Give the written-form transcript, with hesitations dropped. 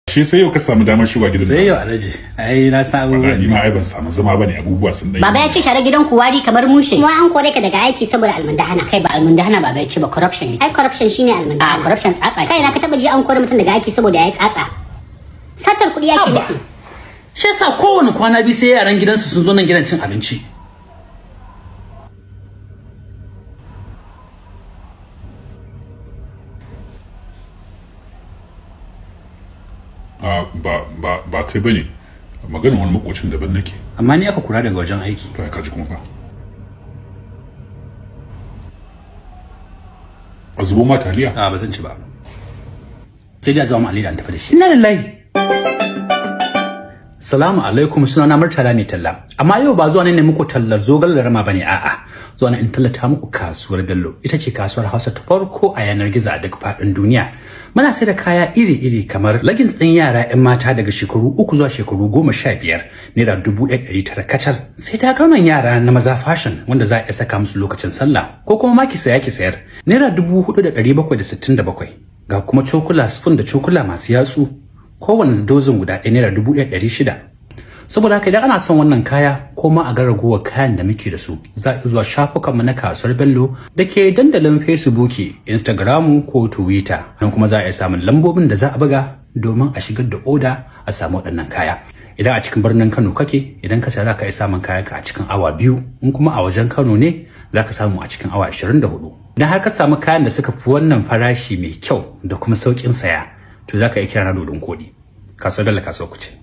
Shi sai yau ka samu damar shiga gidan. Sai yau, Alhaji. Ai na san Wallahi abubuwan. ni ma ai ban samu zama bane, abubuwa sun dai. Baba ya ce share gidan ku wari kamar mushe. Kuma an kore ka daga aiki saboda almundahana. Kai, ba almundahana baba ya ce ba, corruption ne. Ai corruption shine almundahana. A corruption tsatsa. Kai, na ka taba ji an kore mutum daga aiki saboda yayi tsatsa? Satar kuɗi yake Haba. nufi. Shi yasa kowane kwana 2 sai yaran gidansu sun zo nan gidan cin abinci. A ba kai bane. Maganar wani makocin daban nake. Amma ni aka kura daga wajen aiki. To ai ka ji kuma fa. A zubo ma taliya. A ba zan ci ba. Sai dai a zama Ali da an tafi da shi. Inna lillahi. Salamu alaikum, sunana Murtala mai talla. Amma yau ba zuwa ne muku tallar zogale da rama bane, a'a. Zuwa ne in tallata muku kasuwar Bello. Ita ce kasuwar Hausa ta farko a yanar gizo a duk faɗin duniya. Muna sai da kaya iri-iri kamar leggings ɗin yara 'yan mata daga shekaru 3 zuwa shekaru 15, naira 1,900 kacal. Sai takalman yara na maza fashion wanda za a iya saka musu lokacin sallah ko kuma ma ki saya ki sayar, naira 4,767. Ga kuma cokula, spoon da cokula masu yatsu, kowane dozin guda ɗaya naira 1,600. Saboda haka idan ana son wannan kaya ko ma a ga ragowar kayan da muke da su, za a iya zuwa shafukanmu na kasuwar Bello da ke dandalin Facebook, Instagram ko Twitter. Nan kuma za a iya samun lambobin da za a buga domin a shigar da oda a samu waɗannan kaya. Idan a cikin birnin Kano kake, idan ka saya za ka iya samun kayanka a cikin awa 2. In kuma a wajen Kano ne, za ka samu a cikin awa 24. Idan har ka samu kayan da suka fi wannan farashi mai kyau da kuma sauƙin saya, to za ka iya kira na dodon koɗi. Kasuwar Bello, kasuwar ku ce.